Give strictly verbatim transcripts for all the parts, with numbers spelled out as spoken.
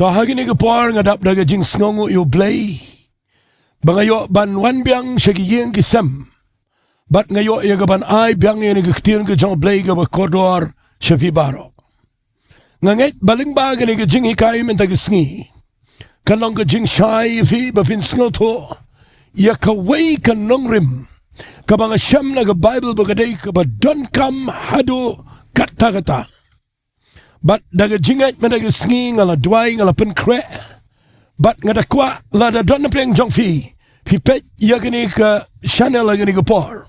To ha kine ki por nga dap da ka jingsngewnguh ïa U Blei ba nga ïoh ban wan biang sha ki ïing ki sem, bad nga ïoh ïa ka ban ai biang ïa kane ka ktien ka jong U Blei kaba kordor sha phi baroh. Nga ngeit ba lyngba kane ka jinghikai mynta ka sngi kan long ka jingshai ïa phi ba phin sngewthuh ïa kawei ka nongrim kaba nga shem na ka Baibl ba ka dei kaba donkam haduh katta katta. Bad da ka jingngeit mynta ka sngi nga la duwai, nga la pynkhreh, bad nga da kwah lada don napdeng jong phi, phi peit ïa kane ka channel ha kane ka por,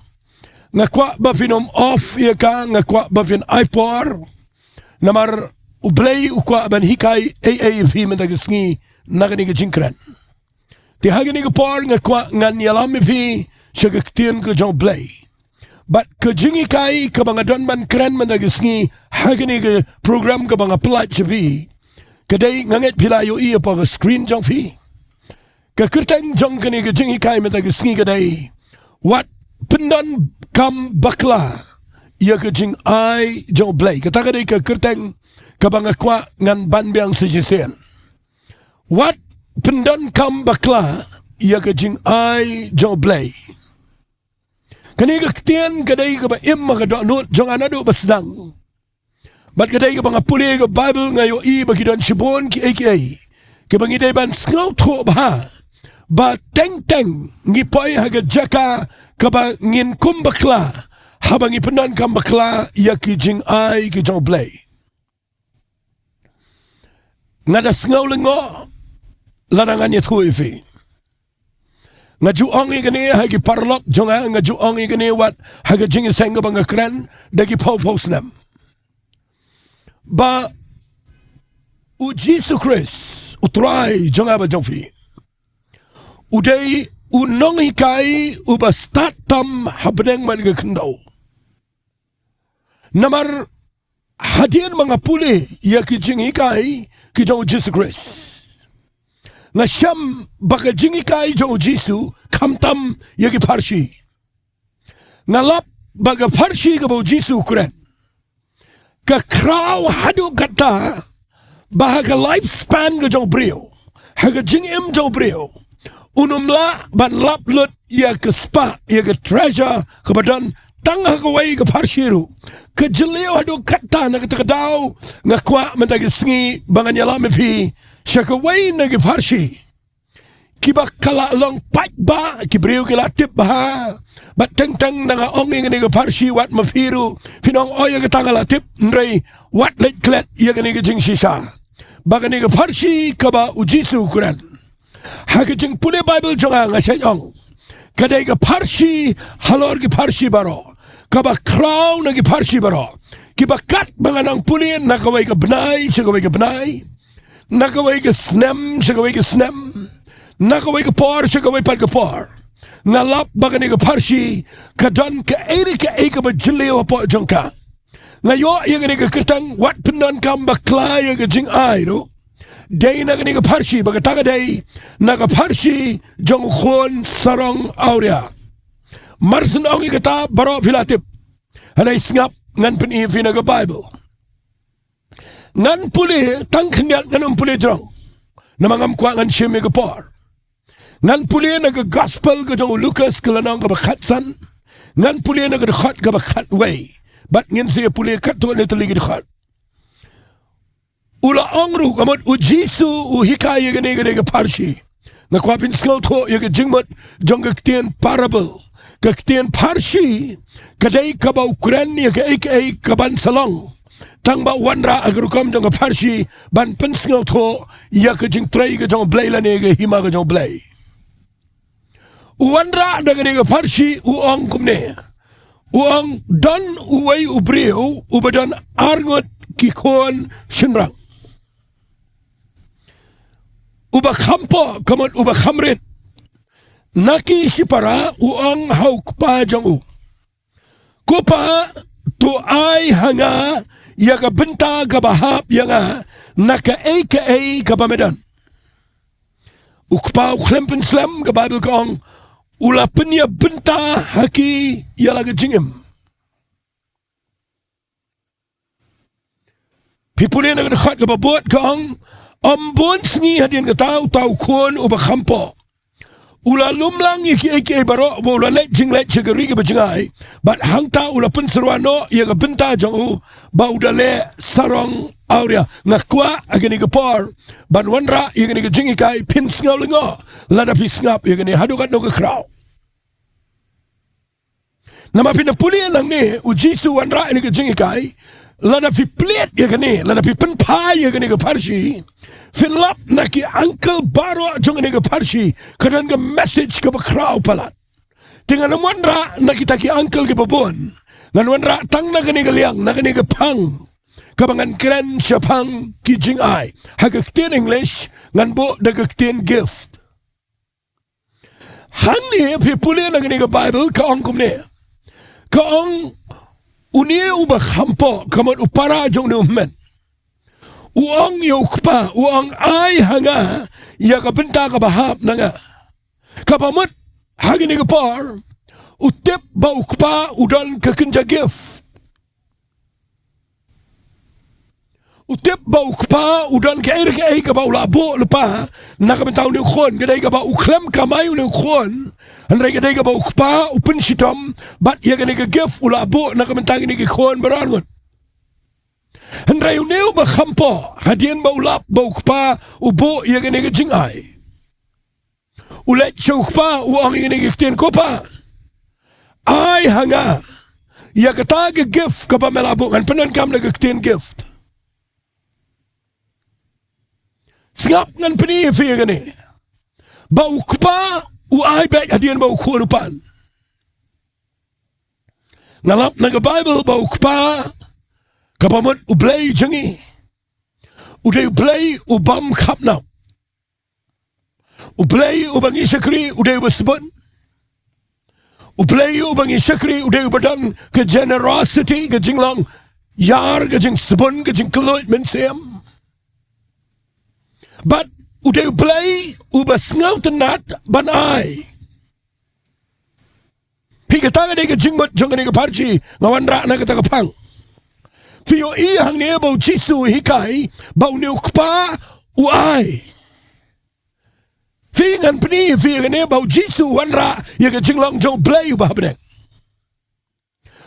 nga kwah ba phin ym off ïa ka, nga kwah ba phin ai por. Namar U Blei u kwah ban hikai ei ei ïa phi mynta ka sngi na kane ka jingkren. Te ha kane ka por nga kwah ngan ïalam ïa phi sha ka ktien ka jong U Blei. Bad ka jinghikai kaba nga don ban kren mynta ka sngi ha kane ka program kaba nga pyllait sha phi, ka dei, nga ngeit phi la ïohi hapoh ka screen jong phi. Ka kyrteng jong kane ka jinghikai mynta ka sngi ka dei, Wat Pyndonkam Bakla ïa ka Jingai jong U Blei. Kata ka dei ka kyrteng kaba nga kwah ngan ban biang sa shisien. Wat pyndonkam bakla ïa ka jingai jong U Blei. Kane ka ktien ka dei kaba im ha ka dohnud jong nga naduh ba sdang. Bad ka dei kaba nga pule ka Baibl nga ïohi ba ki don shibun kiei kiei kiba ngi dei ban sngewthuh bha, ba teng teng ngi poi ha ka jaka kaba ngin kum bakla haba ngi pyndonkam bakla ïa ki jingai ki jong U Blei. Nga da sngew lyngngoh lada ngan ïathuh ïa phi. Nga ju ong ïa kane ha ki paralok jong nga, nga ju ong ïa kane wat ha ka jingïaseng kaba nga kren da ki phew phew snem, ba U Jisu Khrist, U Trai jong nga bad jong phi, u dei u nonghikai uba stad tam ha bneng bad ka khyndew. Namar hadien ba nga pule ïa ki jinghikai ki jong U Jisu Khrist, nga shem ba ka jinghikai jong U Jisu khamtam ïa ki pharshi. Nga lap ba ka pharshi kaba U Jisu u kren ka khraw haduh katta ba ha ka lifespan ka jong u briew, ha ka jingim jong u briew, un ym lah ban lap lut ïa ka spah, ïa ka treasure kaba don tang ha kawei ka pharshi ruh. Ka jylliew haduh katta. Na kata ka daw nga kwah mynta ka sngi ba ngan ïalam ïa phi sha kawei na ki pharshi kiba ka la long paidbah, ki briew ki la tip bha. Bad teng teng nga ong ïa kane ka pharshi, wat ma phi ruh phin ong, oi, ïa kata nga la tip, hynrei wat leit klet ïa kane ka jingshisha ba kane ka pharshi kaba U Jisu u kren, ha ka jingpule Baibl jong nga, nga shait ong ka dei ka pharshi halor ki pharshi baroh, kaba khraw na ki pharshi baroh, kiba katba nga nang pule na kawei ka bnai sha kawei ka bnai, na kawei ka snem sha kawei ka snem, na kawei ka por sha kawei pat ka por, nga lap ba kane ka pharshi ka don kaei re kaei kaba jylliew hapoh jong ka. Nga ïoh ïa kane ka kyrteng, wat pyndonkam bakla ïa ka jingai ruh, dei na kane ka pharshi, ba kata ka dei na ka pharshi jong u khun sarong awria. Mar shen ong ïa kata baroh phi la tip. Hynrei sngap, ngan pyni ïa phi na ka Baibl. Ngan pule tang khyndiat, ngan ym pule jrong namar ngam kwah ngan shim ïa ka por. Ngan pule na ka Gospel ka jong u Lukas, ka lynnong kaba khatsan. Ngan pule na ka dkhot kaba khatwei bad ngin sa ïa pule katto katne tylli ki dkhot. U la ong ruh, ka mut U Jisu u hikai ïa kane ka dei ka pharshi. Nga kwah phin sngewthuh ïa ka jingmut jong ka ktien parable. Ka ktien pharshi ka dei kaba u kren ïa kaei kaei ka ban sa long, tang ba u wanrah ha ka rukom jong ka pharshi ban pynsngewthuh ïa ka jingtrei ka jong U Blei lane ka hima ka jong U Blei. U wanrah da kane ka pharshi, u ong kumne. U ong, don uwei u briew uba don arngut ki khun shynrang. Uba kham poh, ka mut uba kham rit na ki shipara, u ong ha u kpa jong u, Ko pa, to ai ha nga ïa ka bynta kaba hap ïa nga na kaei kaei kaba me don. U kpa u khlem pynslem, ka Baibl ka ong, u la pynïabynta ha ki ïa la ka jingim. Phi pule na ka dkhot kaba bud, ka ong, Ym bun sngi hadien kata, uta u khun uba khampoh u la lum lang ïa kiei kiei baroh, bad u la leit jingleit sha ka ri kaba jngai, bad hangta u la pynsyrwa noh ïa ka bynta jong u ba u da leh sarong awria. Nga kwah ha kane ka por ban wanrah ïa kane ka jinghikai, phin sngew lyngngoh lada phi sngap ïa kane haduh katno ka khraw. Namar phin da pule nangne, u Jisu u wanrah ïa kane ka jinghikai, lada phi plie ïa kane, lada phi pynphai ïa kane ka pharshi, phin lap na ki angkel baroh jong kane ka pharshi ka don ka message kaba khraw palat. Te ngan ym wanrah na kita ki angkel kiba bun, ngan wanrah tang na kane ka liang, na kane ka phang kaba ngan kren shaphang ki jingai. Ha ka ktien English ngan buh da ka ktien gift. Hangne phi pule na kane ka Baibl, ka ong kumne. Ka ong, une uba khampoh, ka mut u para jong une u hynmen, u ong ïa u kpa, u ong, "Ai ha nga ïa ka bynta kaba hap na nga." Kaba mut ha kane ka por u tip ba u kpa u don ka kynja gift. U tip ba u kpa u don kaei re kaei kaba u la buh lypa na ka bynta une u khun, ka dei kaba u khlem kamai une u khun, hynrei ka dei kaba u kpa u pynshitom bad ïa kane ka gift u la buh na ka bynta kine ki khun baroh arngut. Hynrei une uba khampoh, hadien ba u lap ba u kpa u buh ïa kane ka jingai, u leit sha u kpa, u ong ïa kane ka ktien, "Ko pa, ai ha nga ïa kata ka gift kaba me la buh." Ngan pyndonkam da ka ktien gift. Sngap, ngan pyni ïa phi ïa kane, ba u kpa u ai beit hadien ba u khun u pan. Nga lap na ka Baibl ba u kpa, kaba mut u Blei jong ngi, u dei u Blei u bym khapnam. U Blei uba ngi shakri u dei uba sbun. U Blei uba ngi shakri u dei uba don ka generosity, ka jinglong ïar, ka jingsbun, ka jingkylluid mynsiem. Bad u dei u Blei uba sngewtynnat ban ai. Phi, kata ka dei ka jingmut jong kane ka pharshi nga wanrah na kata ka phang. Phi ïohi hangne ba u Jisu u hikai ba une u kpa u ai. Phi, ngan pyni ïa phi ïa kane ba u Jisu u wanrah ïa ka jinglong jong u Blei uba ha bneng.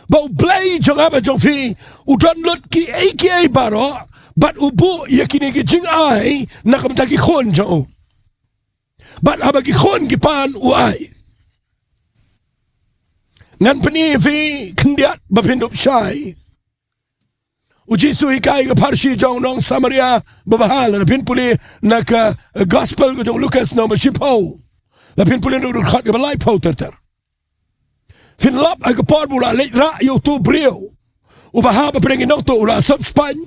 Ba u Blei jong nga bad jong phi u don lut kiei kiei baroh, bad u buh ïa kine ki jingai na ka bynta ki khun jong u. Bad haba ki khun ki pan, u ai. Ngan pyni ïa phi khyndiat ba phin dup shai. U Jisu u hikai ka pharshi jong u nong Samaria babha, lada phin pule na ka Gospel ka jong u Lukas, nong ba shiphew, lada phin pule na ka dkhot kaba laiphew ter ter. Phin lap ha ka por ba u la leit rah ïa uto u briew uba hap hapdeng ki nongtuh, u la sop spaiñ,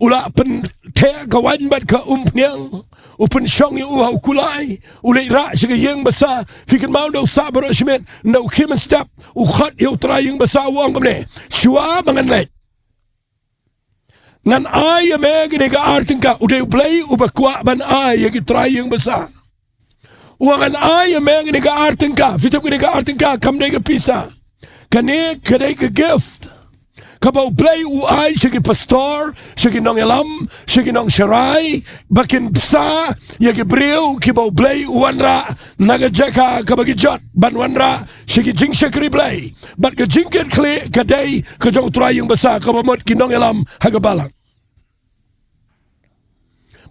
u la pyntheh ka waiñ bad ka umphniang, u pynshong ïa u ha u kulai, u leit rah sha ka ïing basa. Phi kynmaw, ynda u sah baroh shi miet, ynda u khie mynstep, u khot ïa u trai ïing basa, u ong kumne, "Shuwa ba ngan leit, ngan ai ïa me kine ki ar tyngka." U dei u Blei uba kwah ban ai ïa ki trai ïing basa. U ong, "Ngan ai ïa me kine ki ar tyngka." Phi tip, kine ki ar tyngka kam dei ka pisa. Kane ka dei ka gift kaba u Blei u ai sha ki pastor, sha ki nongïalam, sha ki nongsharai, ba kin bsa ïa ki briew kiba u Blei u wanrah na ka jaka kaba ki jot ban wanrah sha ki jingshakri Blei. Bad ka jingkitkhlieh ka dei ka jong u trai ïing basa, kaba mut ki nongïalam ha ka balang.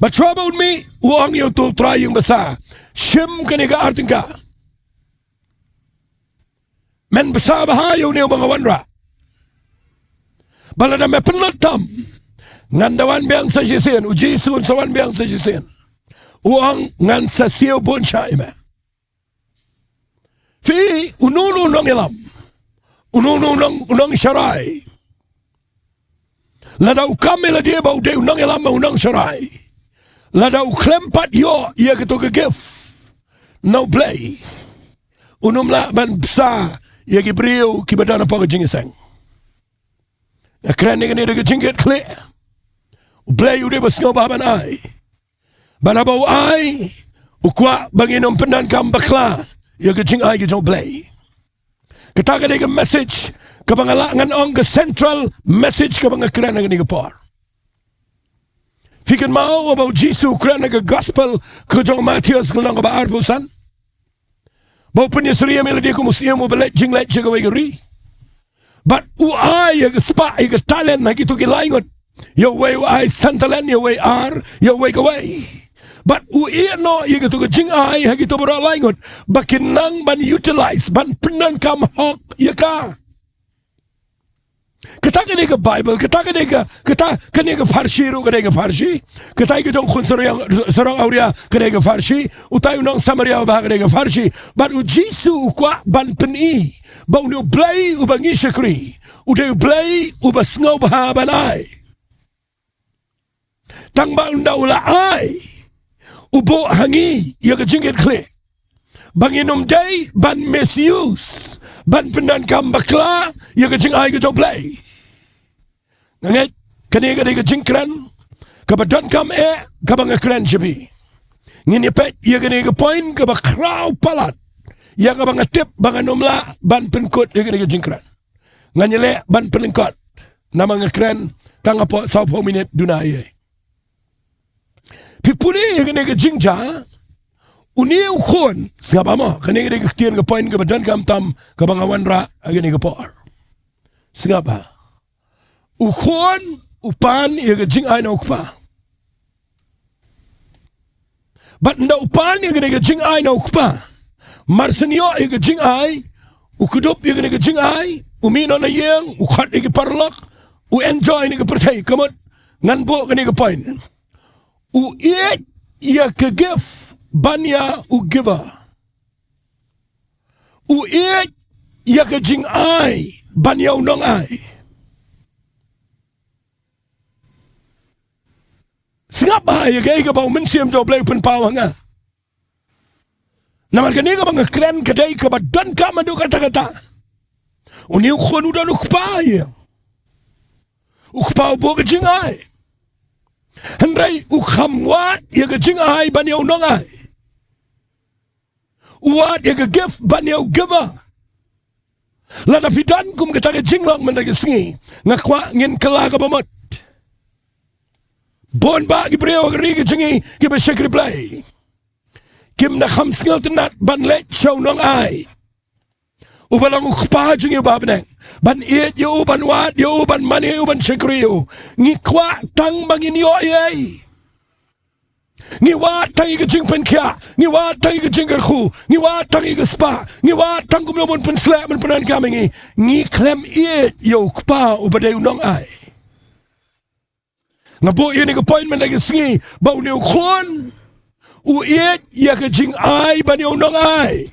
Bad shuwa ba un mih, u ong ïa uto u trai ïing basa, "Shim kane ka ar tyngka. Men bsa bha ïa une uba nga wanrah. Ba lada me pynlut tam, ngan da wan biang sa shisien." U Jisu un sa wan biang sa shisien. U ong, "Ngan sa siew bun shai ïa me." Phi, uno uno u nongïalam, uno uno u nong, u nongsharai, lada u kam ïa lade ba u dei u nongïalam bad u nongsharai, lada u khlem pat ïoh ïa kato ka gift na u Blei, un ym lah ban bsa ïa ki briew kiba don hapoh ka jingïaseng. Nga kren ïa kane da ka jingkitkhlieh. U Blei u dei ba sngewbha ban ai. Bad haba u ai, u kwah ba ngin ym pyndonkam bakla ïa ka jingai ka jong u Blei. Kata ka dei ka message kaba nga lah ngan ong ka central message kaba nga kren ha kane ka por. Phi kynmaw ba u Jisu u kren ha ka gospel ka jong u Mathaios ka lynnong kaba arphew san, ba u pynïasyriem ïa lade kum u syiem uba leit jingleit sha kawei ka ri. Bad u ai ïa ka spah, ïa ka talent ha kito ki lai ngut. Ïa uwei u ai san talent, ïa uwei ar, ïa uwei kawei. Bad u ïeh noh ïa kito ka jingai ha kito baroh lai ngut ba kin nang ban utilize, ban pyndonkam hok ïa ka. Kata ka dei ka Bible, kata ka dei ka, kata kane ka pharshi ruh ka dei ka pharshi. Kata ka jong u khun sarong, sarong awria ka dei ka pharshi. Utai u nong Samaria uba ka dei ka pharshi. Bad u Jisu u kwah ban pyni ba une u Blei uba ngi shakri u dei u Blei uba sngewbha ban ai. Tang ba ynda u la ai, u buh ha ngi ïa ka jingkitkhlieh ba ngin ym dei ban misuse, ban pyndonkam bakla ïa ka jingai ka jong u Blei. Nga ngeit kane ka dei ka jingkren kaba donkam eh kaba nga kren sha phi. Ngin ïa peit ïa kane ka point kaba khraw palat, ïa kaba nga tip ba ngan ym lah ban pynkut ïa kane ka jingkren. Ngan ïaleh ban pynlyngkot namar nga kren tang hapoh sawphew minit duna ïa. Phi pule ïa kane ka jingjia, une u khun, sngap bha mo, kane ka dei ka ktien ka point kaba donkam tam kaba nga wanrah ha kane ka por. Sngap bha. U khun u pan ïa ka jingai na u kpa. Bad ynda u pan ïa kane ka jingai na u kpa, mar shu ïoh ïa ka jingai, u kdup ïa kane ka jingai, u mih noh na ïing, u khot ïa ki paralok, u enjoy ïa ka pyrthei. Ka mut ngan buh kane ka point. U ïeit ïa ka gift ban ïa u giver. U ïeit ïa ka jingai ban ïa u nongai. Sngap bha ïa kaei kaba u Mynsiem jong u Blei u pynpaw ha nga. Namar kane kaba nga kren ka dei kaba donkam haduh katta katta. Une u khun u don u kpa ïa u. U kpa u buh ka jingai. Hynrei u kham wad ïa ka jingai ban ïa u nongai. U wad ïa ka gift ban ïa u giver. Lada phi don kum kata ka jinglong mynta ka sngi, nga kwah ngin kylla kaba mut. Bun bah ki briew ha ka ri ka jong ngi kiba shakri Blei, kim da kham sngewtynnat ban leit sha u nongai uba long u kpa jong ngi uba ha bneng, ban ïeit ïa u, ban wad ïa u, ban mane ïa u, ban shakri ïa u. Ngi kwah tang ba ngin ïoh ei ei. Ngi wad tang ïa ka jingpynkhiah, ngi wad tang ïa ka jingkyrkhu, ngi wad tang ïa ka spah, ngi wad tang kumno ban pynsleh, ban pyndonkam ïa ngi. Ngi khlem ïeit ïa u kpa uba dei u nongai. Nga buh ïa kane ka point mynta ka sngi ba une u khun u ïeit ïa ka jingai ban ïa u nongai.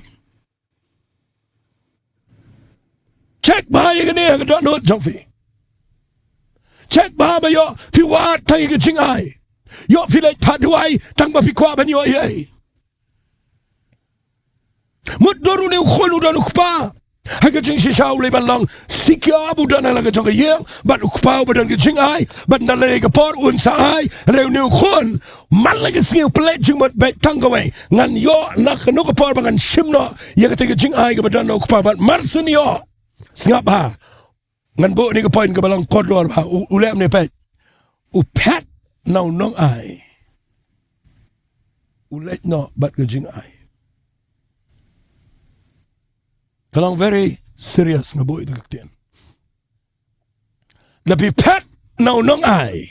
Check bha ïa kane ha ka dohnud jong phi. Check bha ba ïoh phi wad tang ïa ka jingai. Ïoh phi leit phah duwai tang ba phi kwah ban ïoh ei ei. Mut dur une u khun u don u kpa. Ha ka jingshisha u leit ban long secure ba u don ha la ka jong ka ïing bad u kpa uba don ka jingai, bad ynda lei ka por un sa ai. Hynrei une u khun man la ka sngi u pynleit jingmut beit tang kawei, ngan ïoh na kano ka por ba ngan shim noh ïa kata ka jingai kaba don na u kpa. Bad mar shu ïoh, sngap bha, ngan buh ïa kane ka point kaba long kordor bha. U, u leh kumne, peit. U phet na u nongai, u leit noh bad ka jingai. Ka long very serious, nga buh ïa kata ka ktien. Lada phi phet na u nongai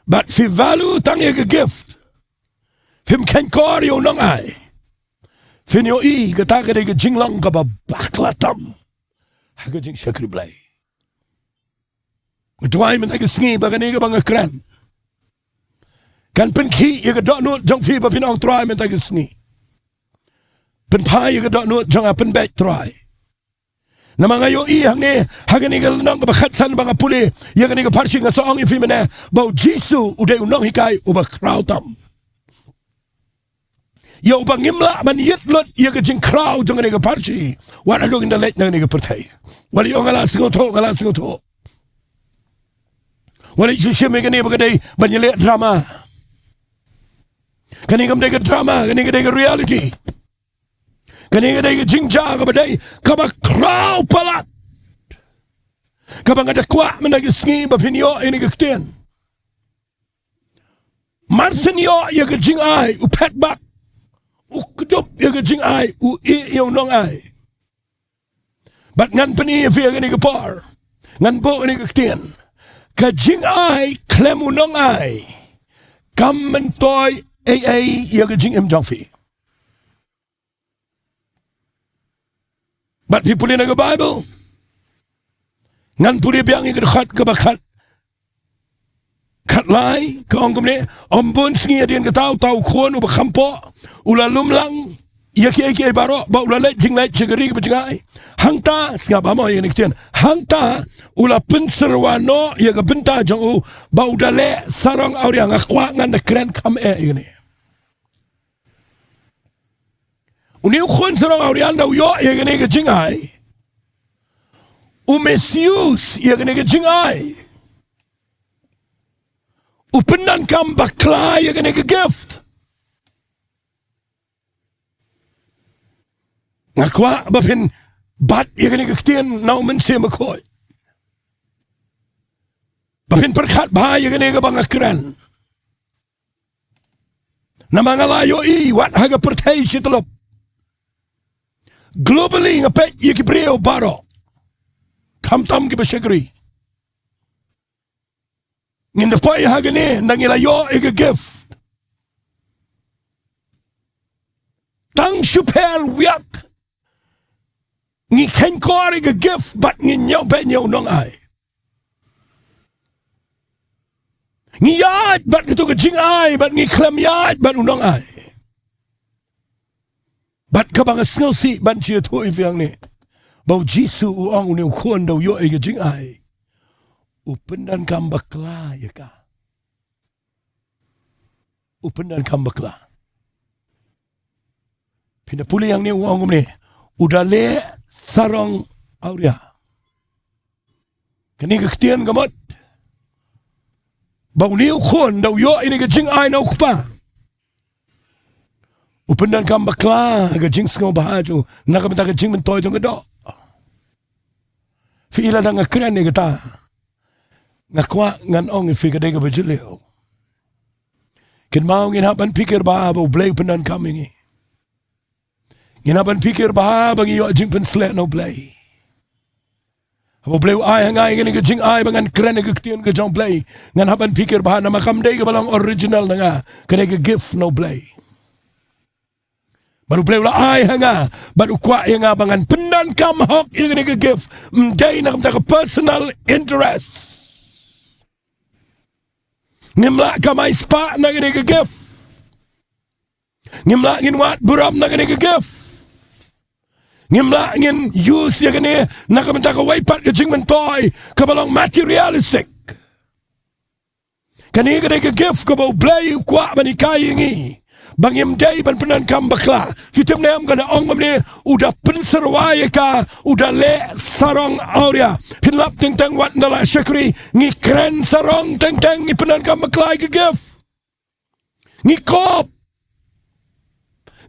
bad phi value tang ïa ka gift, phim khein kor ïa u nongai, phin ïohi kata ka dei ka jinglong kaba bakla tam ha ka jingshakri Blei. Nga duwai mynta ka sngi ba kane kaba nga kren kan pynkhih ïa ka dohnud jong phi ba phin ong, Trai, mynta ka sngi pynphai ïa ka dohnud jong nga, pynbeit, Trai. Namar nga ïohi hangne ha kane ka lynnong kaba khatsan ba nga pule ïa kane ka pharshi, nga sa ong ïa phi mynne ba u Jisu u dei u nonghikai uba khraw tam. Ïa uba ngim lah ban ïit lut ïa ka jingkhraw jong kane ka pharshi wat haduh ngin da leit na kane ka pyrthei. Wat leit ong nga la sngewthuh, nga la sngewthuh. Wat leit shu shim ïa kane ba ka dei ban ïaleh drama. Kane kam dei ka drama, kane ka dei ka reality. Kane ka dei ka jingjia kaba dei kaba khraw palat, kaba nga da kwah mynta ka sngi ba phin ïoh ïa kane ka ktien. Mar shen ïoh ïa ka jingai, u phet bak, u kdup ïa ka jingai, u ïeh ïa u nongai. Bad ngan pyni ïa phi ïa kane ka por. Ngan buh ïa kane ka ktien. Ka jingai khlem u nongai kam myntoi ei ei ïa ka jingim jong phi. Bad phi pule na ka Baibl. Ngan pule biang ïa ka dkhot kaba khat, khatlai, ka ong kumne: Ym bun sngi hadien kata, uta u khun uba kham poh u la lum lang ïa kiei kiei baroh, bad u la leit jingleit sha ka ri kaba jngai. Hangta, sngap bha mo ïa kane ka ktien. Hangta u la pynsyrwa noh ïa ka bynta jong u, bad u da leh sarong awria. Nga kwah ngan da kren kham eh ïa kane. Une u khun sarong awria, ynda u ïoh ïa kane ka jingai, u misuse ïa kane ka jingai. U pyndonkam bakla ïa kane ka gift. Nga kwah ba phin bat ïa kane ka ktien na u Mynsiem Bakhuid, ba phin pyrkhat bha ïa kane kaba nga kren. Namar nga la ïohi wat ha ka pyrthei shi tyllup. Globally, nga peit ïa ki briew baroh, khamtam kiba shakri. Ngin da poi ha kane, ynda ngi la ïoh ïa ka gift, tang shu pher wiak ngi kheiñ kor ïa ka gift bad ngi ñiew beiñ ïa u nongai. Ngi ïaid bad katu ka jingai, bad ngi khlem ïaid bad u nongai. Bad kaba nga sngewsih ban shu ïathuh ïa phi hangne, ba u Jisu u ong une u khun, ynda u ïoh ïa ka jingai, u pyndonkam bakla ïa ka. U pyndonkam bakla. Phin da pule hangne, u ong kumne: U da leh sarong awria. Kane ka ktien ka mut ba une u khun, ynda u ïoh ïa kane ka jingai na u kpa, u pyndonkam bakla ha ka jingsngewbha jong u, na ka bynta ka jingmyntoi jong ka doh. Phi i, lada nga kren ïa kata, nga kwah ngan ong ïa phi ka dei kaba jylliew. Kynmaw, ngin hap ban phikir bha ba U Blei u pyndonkam ïa ngi. Ngin hap ban phikir bha ba ngi ïoh jingpynshlur na U Blei. Haba U Blei u ai ha nga ïa kane ka jingai ba ngan kren ïa ka ktien ka jong U Blei, ngan hap ban phikir bha, namar kam dei kaba long original na nga, ka dei ka gift na U Blei. Bad U Blei u la ai ha nga, bad u kwah ïa nga ba ngan pyndonkam hok ïa kane ka gift, ym dei na ka bynta ka personal interest. Ngim lah kamai spah na kane ka gift. Ngim lah ngin wad burom na kane ka gift. Ngim lah ngin use ïa kane na ka bynta kawei pat ka jingmyntoi kaba long materialistic. Kane ka dei ka gift kaba U Blei u kwah ban hikai ïa ngi, ba ngim dei ban pyndonkam bakla. Phi tip ne em, ka la ong kumne: U da pynsyrwa ïa ka, u da leh sarong awria. Phin lap teng teng wat ynda la shakri, ngi kren sarong teng teng, ngi pyndonkam bakla ïa ka gift. Ngi kop,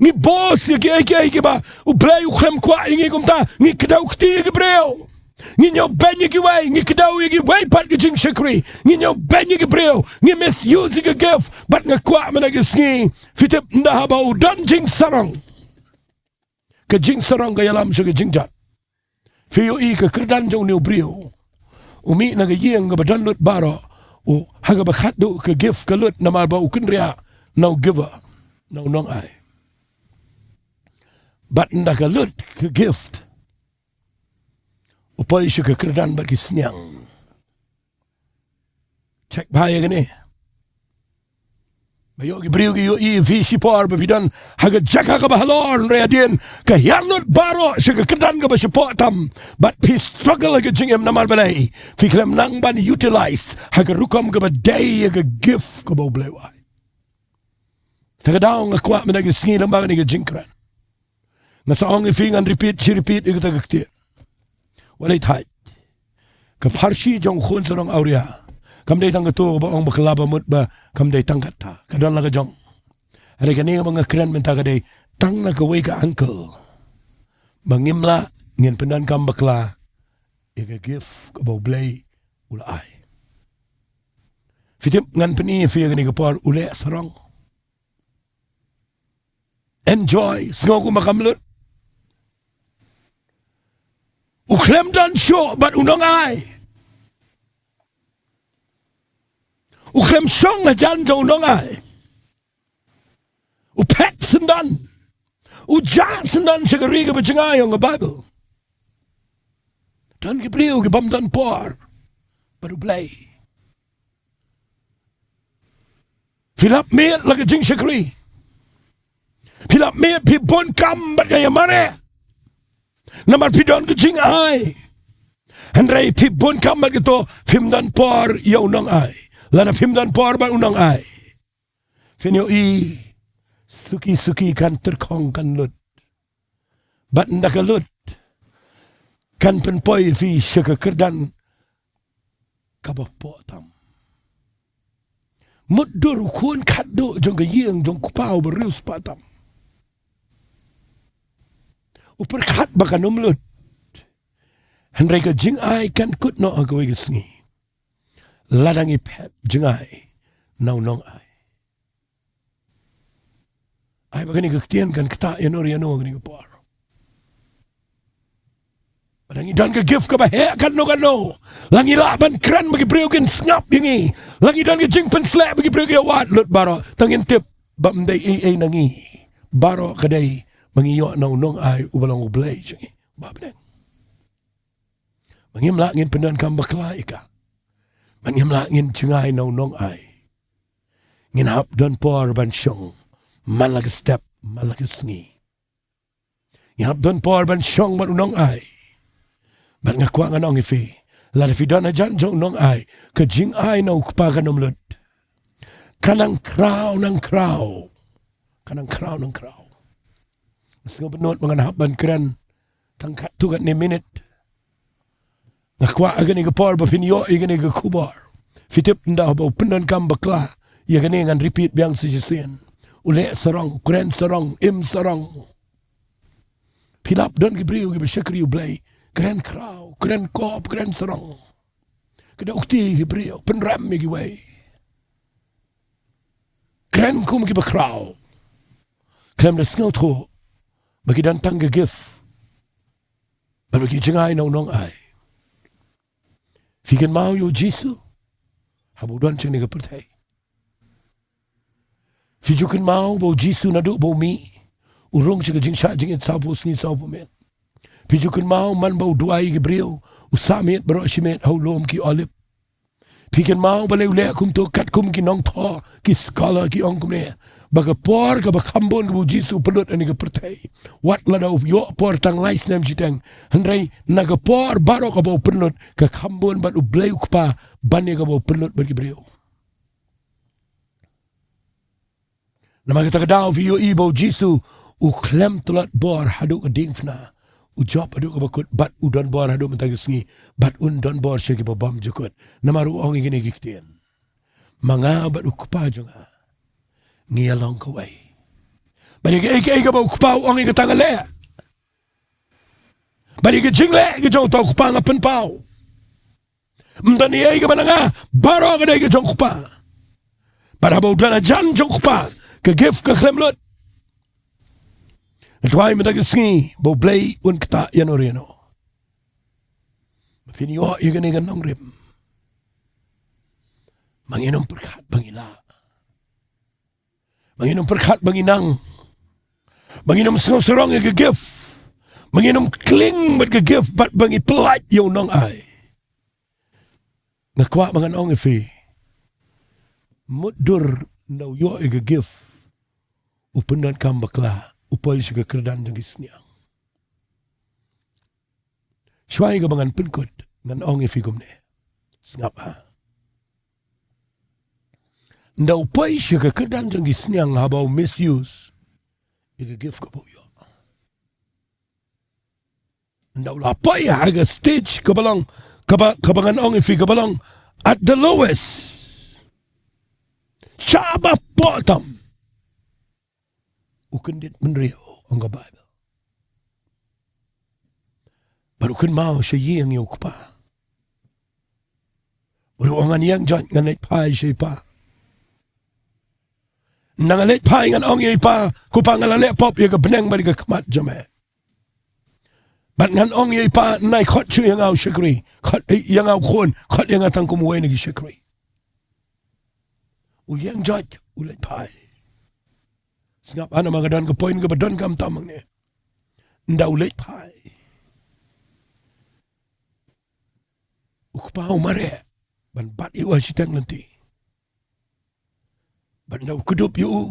ngi boast ïa kiei kiei kiba U Blei u khlem kwah ïa ngi kumta. Ngi kdew kti ïa ki briew. Ngi ñiew beiñ ïa kiwei, ngi kdew ïa kiwei pat ki jingshakri. Ngi ñiew beiñ ïa ki briew. Ngi misuse ïa ka gift. Bad nga kwah mynta ka sngi, phi tip, ynda haba u don jingsarong, ka jingsarong ka ïalam sha ka jingjot. Phi ïohi ka kyrdan jong une u briew, u mih na ka ïing kaba don lut baroh, u, ha kaba khatduh ka gift ka lut, namar ba u kynriah na u giver, na u nongai. Bad ynda ka lut ka gift, u poi sha ka kyrdan bad ki sniang. Check bha ïa kane. Ba ïoh ki briew ki ïohi ïa phi shipor ba phi don ha ka jaka kaba halor, hynrei hadien ka hiar lut baroh sha ka kyrdan kaba shapoh tam, bad phi struggle ha ka jingim namar balei? Phi khlem nang ban utilize ha ka rukom kaba dei ïa ka gift kaba U Blei u ai. Te ka daw nga kwah mynta ka sngi lyngba kane ka jingkren, nga sa ong ïa phi, ngan repeat shi repeat ïa kata ka ktien. Wat leit thait. Ka pharshi jong u khun sarong awria kam dei tang kato kaba ong bakla ba mut ba kam dei tang kata. Ka don la ka jong. Hynrei kane kaba nga kren mynta ka dei tang na kawei ka angle, ba ngim lah ngin pyndonkam bakla ïa ka gift kaba U Blei u la ai. Phi tip ngan pyni ïa phi ïa kane ka por, u leh sarong. Enjoy, sngew kumba kam lut. U khlem don shuh bad u nongai. U khlem shong hajan jong u nongai. U phet syndon. U jah syndon sha ka ri kaba jngai, ong ka Baibl. Don ki briew ki bym don por bad U Blei. Phi lap miet la ka jingshakri. Phi lap miet, phi bun kam bad ka ïa mareh. Namar phi don ka jingai. Hynrei phi bun kam bad kato, phim don por ïa u nongai. Lada phim don por bad u nongai, phin ïohi, suki suki kan tyrkhong, kan lut. Bad ynda ka lut, kan pynpoi phi sha ka kyrdan kaba poh tam. Mutdur u khun khatduh jong ka ïing jong u kpa uba riewspah tam. U pyrkhat ba kan ym lut. Hynrei ka jingai kan kut noh ha kawei ka sngi. Lada ngi phet jngai na u nongai. Ai ba kane ka ktien kan ktah ïano ïano ha kane ka por. Ba la ngi don ka gift kaba heh katno katno, la ngi lah ban kren ba ki briew kin sngap ïa ngi. La ngi don ka jingpynsleh ba ki briew ki ïa wad lut baroh. Tang ngin tip ba ym dei ei ei na ngi. Baroh ka dei ba ngi ïoh na u nongai uba long U Blei jong ngi ba ha bneng. Ba ngim lah ngin pyndonkam bakla ïa ka. Ba ngim lah ngin jngai na u nongai. Ngin hap don por ban shong man la ka step, man la ka sngi. Ngin hap don por ban shong bad u nongai. Bad nga kwah ngan ong ïa phi, lada phi don hajan jong u nongai, ka jingai na u kpa kan ym lut. Ka nang khraw, nang khraw. Ka nang khraw, nang khraw. Nga sngewbha ban nud ba ngan hap ban kren tang katto katne minit. Nga kwah ha kane ka por ba phin ïoh ïa kane ka khubor. Phi tip, ynda haba u pyndonkam bakla ïa kane, ngan repeat biang sa shisien. U leh sarong, kren sarong, im sarong. Phi lap don ki briew kiba shakri U Blei, kren khraw, kren kop, kren sarong. Ka dei u kti ki briew, pynrem ïa kiwei. Kren kum kiba khraw. Khlem da sngewthuh ba ki don tang ka gift bad ba ki jngai na u nongai. Phi kynmaw ïa u Jisu haba u don sha kane ka pyrthei? Phi ju kynmaw ba u Jisu naduh ba u mih, u rung sha ka jingshah jingit sawphew sngi sawphew miet? Phi ju kynmaw man ba u duwai ïa ki briew, u sah miet baroh shi miet ha u lum ki Olib? Phi kynmaw balei u leh kumto? Katkum ki nongthoh, ki scholar ki ong kumne, ba ka por kaba kham bun kaba u Jisu u pynlut ha kane ka pyrthei, wat lada u ïoh por tang lai snem shiteng, hynrei na ka por baroh kaba u pynlut, ka kham bun bad U Blei u Kpa ban ïa kaba u pynlut bad ki briew. Namar kata ka daw phi ïohi ba u Jisu u khlem tlot bor haduh ka diengphna. U jop haduh kaba kut bad u don bor haduh mynta ka sngi, bad un don bor sha kiba bymjukut. Namar u ong ïa kine ki ktien: Ma nga bad u Kpa jong nga ngi ïalong kawei. Bad ïa kaei kaei kaba u Kpa u ong ïa kata nga leh. Bad ïa ka jingleh ka jong uta u Kpa nga pynpaw. Ym don ei ei kaba na nga, baroh ka dei ka jong u Kpa. Bad haba u don hajan jong u Kpa, ka gift ka khlem lut. Nga duwai mynta ka sngi ba U Blei un ktah ïano re ïano. Ba phin ïoh ïa kane ka nongrim. Ma ngin ym pyrkhat ba ngi lah. Ma ngin ym pyrkhat ba ngi nang. Ma ngin ym sngewsarong ïa ka gift. Ma ngin ym kling bad ka gift bad ba ngi pyllait ïa u nongai. Nga kwah ba ngan ong ïa phi, mutdur ynda u ïoh ïa ka gift, u pyndonkam bakla, u poi sha ka kyrdan jong ki sniang. Shuwa ïa kaba ngan pynkut, ngan ong ïa phi kumne. Sngap ha. Ynda u poi sha ka kyrdan jong ki sniang haba u misuse ïa ka gift kaba u ïoh. Ynda u la poi ha ka stage kaba long, kaba, kaba ngan ong ïa phi kaba long at the lowest. Shaba poh tam. U kyndit bynriew, ong ka Baibl. Bad u kynmaw sha ïing ïa u kpa. U ong ngan ïeng joit, ngan leit phai sha i pa. Nda nga leit phai ngan ong ïa i pa, ko pa nga la leh pop ïa ka bneng bad ïa ka khmat jong me. Bad ngan ong ïa i pa, nai khot shuh ïa nga u shakri, khot ïa nga u khun, khot ïa nga tang kum uwei na ki shakri. U ïeng joit, u leit phai. Sngap, hana ma ka don ka point kaba donkam tam hangne. Nda u leit phai, u kpa u mareh ban bat ïa u ha shiteng lynti. Bad nda u kdup ïa u,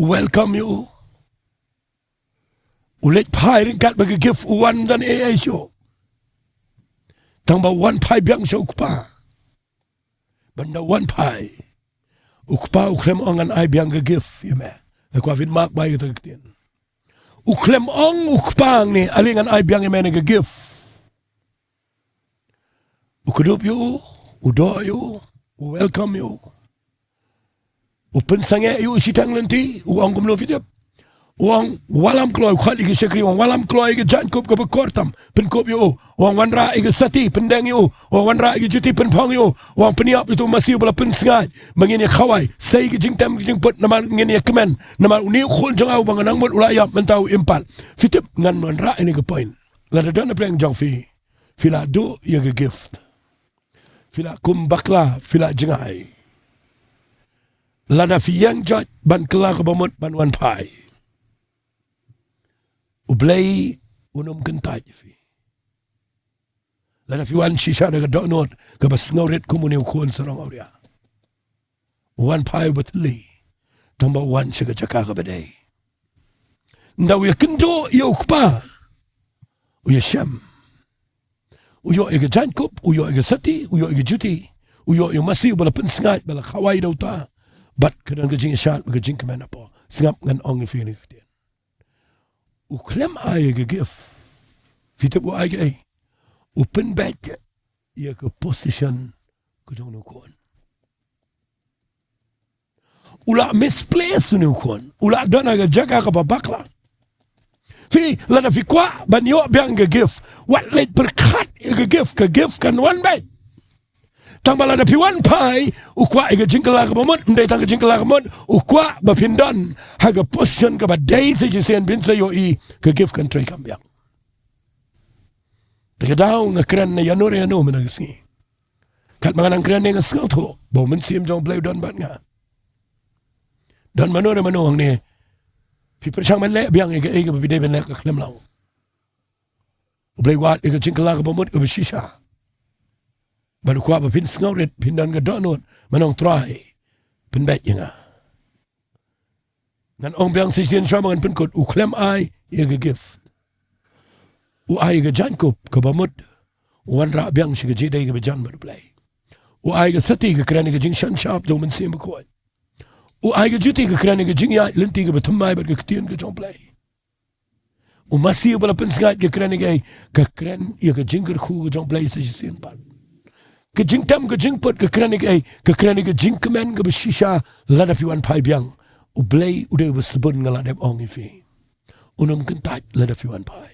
u welcome ïa u, u leit phai ryngkat bad ka gift, u wan don ei ei shuh. Tang ba u wan phai biang sha u kpa. Bad nda u wan phai, u kpa u khlem ong ngan ai biang ka gift ïa me. Nga kwah phin mark bha ïa kata ka ktien. U khlem ong u kpa hangne ale ngan ai biang ïa me na ka gift. U kdup ïa u, u doh ïa u, u welcome ïa u, u pynsangeh ïa u shiteng lynti, u ong kumno phi tip? U ong wallam kloi, u khot ïa ki shakri, u ong wallam kloi ïa ka jaiñkup kaba kor tam, pynkup ïa u. U ong wanrah ïa ka sati, pyndeng ïa u. U ong wanrah ïa ka juti, pynphong ïa u. U ong pynïap ïa uto u masi uba la pynsngaid ba ngin ïa khawai. Sei ka jingtem ka jingput namar ngin ïa kmen, namar une u khun jong nga uba nga nang mut u la ïap mynta u im pat. Phi tip, ngan wanrah ïa kane ka point. Lada don na pdeng jong phi, phi la duh ïa ka gift, phi la kum bakla, phi la jngai. Lada phi ïeng joit ban kylla kaba mut ban wan phai, U Blei un ym kyntait ïa phi. Lada phi wan shisha da ka dohnud kaba sngewrit kum une u khun sarong awria, u wan phai uba thylli, tang ba u wan sha ka jaka kaba dei. Nda u ïakynduh ïa u kpa, u ïashem. U ïoh ïa ka jaiñkup, u ïoh ïa ka sati, u ïoh ïa ka juti, u ïoh ïa u masi uba la pynsngaid, ba la khawai da uta. Bad ka don ka jingïashad, ka jingkmen hapoh. Sngap, ngan ong ïa phi kane ka ktien. U khlem ai ïa ka gift. Phi tip u ai kaei? U pynbeit ïa ka position ka jong une u khun. U la misplace une u khun. U la don ha ka jaka kaba bakla. Phi, lada phi kwah ban ïoh biang ka gift, wat leit pyrkhat ïa ka gift, ka gift kan wan beit. Tang ba lada phi wan phai, u kwah ïa ka jingkylla kaba mut, ym dei tang ka jingkylla kaba mut, u kwah ba phin don ha ka position kaba dei sa shisien, phin sa ïohi ka gift kan trei kam biang. Te ka daw nga kren na ïano re ïano mynta ka sngi. Katba nga nang kren ne nga sngewthuh ba u Mynsiem jong U Blei u don bad nga. Don mano re mano hangne, phi pyrshang ban leh biang ïa kaei kaba phi dei ban leh ka khlem long. U Blei u wad ïa ka jingkylla kaba mut kaba shisha. Bad u kwah ba phin sngewrit, phin don ka dohnud ban ong, Trai, pynbeit ïa nga. Ngan ong biang shisien shuwa ba ngan pynkut, u khlem ai ïa ka gift. U ai ïa ka jaiñkup kaba mut, u wanrah biang sha ka jingïadei kaba jan bad U Blei. U ai ïa ka sati, ka kren ïa ka jingshan shap jong U Mynsiem Bakhuid. U ai ïa ka juti, ka kren ïa ka jingïaid lynti kaba thymmai bad ka ktien ka jong U Blei. U masi uba la pynsngaid, ka kren ïa kaei? Ka kren ïa ka jingkyrkhu ka jong U Blei sa shisien pat. Ka jingtem ka jingput, ka kren ïa kaei? Ka kren ïa ka jingkmen kaba shisha lada phi wan phai biang. U Blei u dei uba sbun, nga la dep ong ïa phi. Un ym kyntait lada phi wan phai.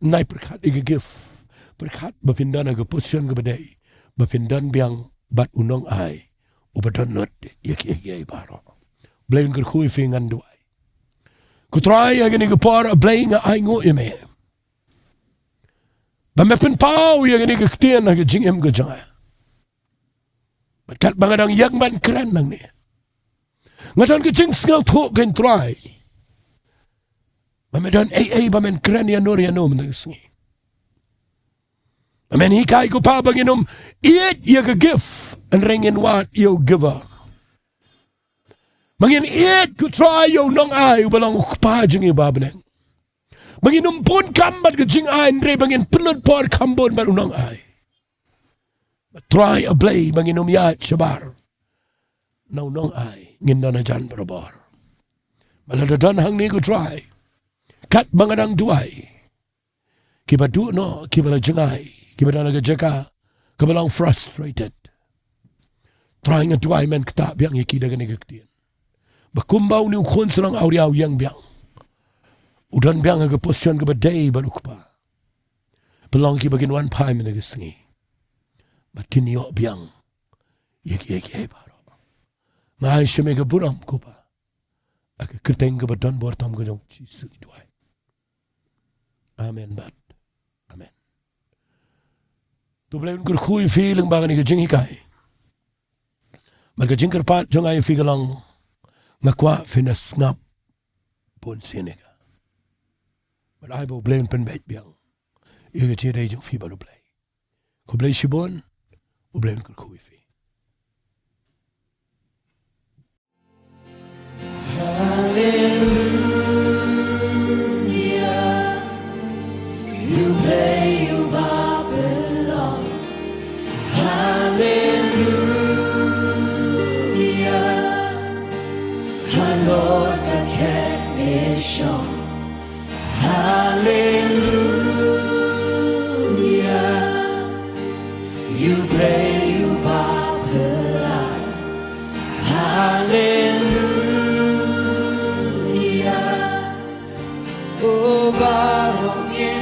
Nai pyrkhat ïa ka gift. Pyrkhat ba phin don ha ka position kaba dei, ba phin don biang bad u nongai uba don lut ïa kiei kiei baroh. Blei un kyrkhu ïa phi, ngan duwai. Ko Trai, ha kane ka por, A Blei, nga ainguh ïa me ba me pynpaw ïa kane ka ktien ha ka jingim ka jong nga. Bad katba nga dang ïeng ban kren nangne, nga don ka jingsngewthuh, ko Trai, ba me don ei ei ba men kren ïano re ïano mynta ka sngi. Ba men hikai, ko Pa, ba ngin ym ïeit ïa ka gift, hynrei ngin wad ïa u giver. Ba ngin ïeit, ko Trai, ïa u nongai uba long u kpa jong ngi uba ha bneng. Ba ngin ym bun kam bad ka jingai, hynrei ba ngin pynlut por kham bun bad u nongai. Ba Trai, A Blei, ba ngin ym ïaid shabar na u nongai, ngin don hajan barabor. Ba lada don hangne, ko Trai, katba nga dang duwai, kiba duh noh, kiba la jngai, kiba don ha ka jaka kaba long frustrated, Trai, nga duwai men ktah biang ïa ki da kane ka ktien, ba kumba une u khun sarong awria u ïeng biang, u don biang ha ka position kaba dei bad u kpa. Pynlong kiba kin wan phai mynta ka sngi. bad kin ïoh biang ïa kiei kiei baroh. Nga ai sha me ka burom, ko Pa, ha ka kyrteng kaba don bor tam ka jong U Jisu ngi duwai. Amen bad amen. To U Blei un kyrkhu ïa phi lyngba kane ka jinghikai. Bad ka jingkyrpad jong nga ïa phi ka long, nga kwah phin da sngap bun sien ïa ka. Bad ai ba U Blei un pynbeit biang ïa ka jingïadei jong phi bad U Blei. Khublei shibun, U Blei un kyrkhu ïa phi. Hallelujah. U Blei u Bapelong. Hallelujah. Halor ka khet nation. Hallelujah. U Blei u Bapelong. Hallelujah. O baroh ngi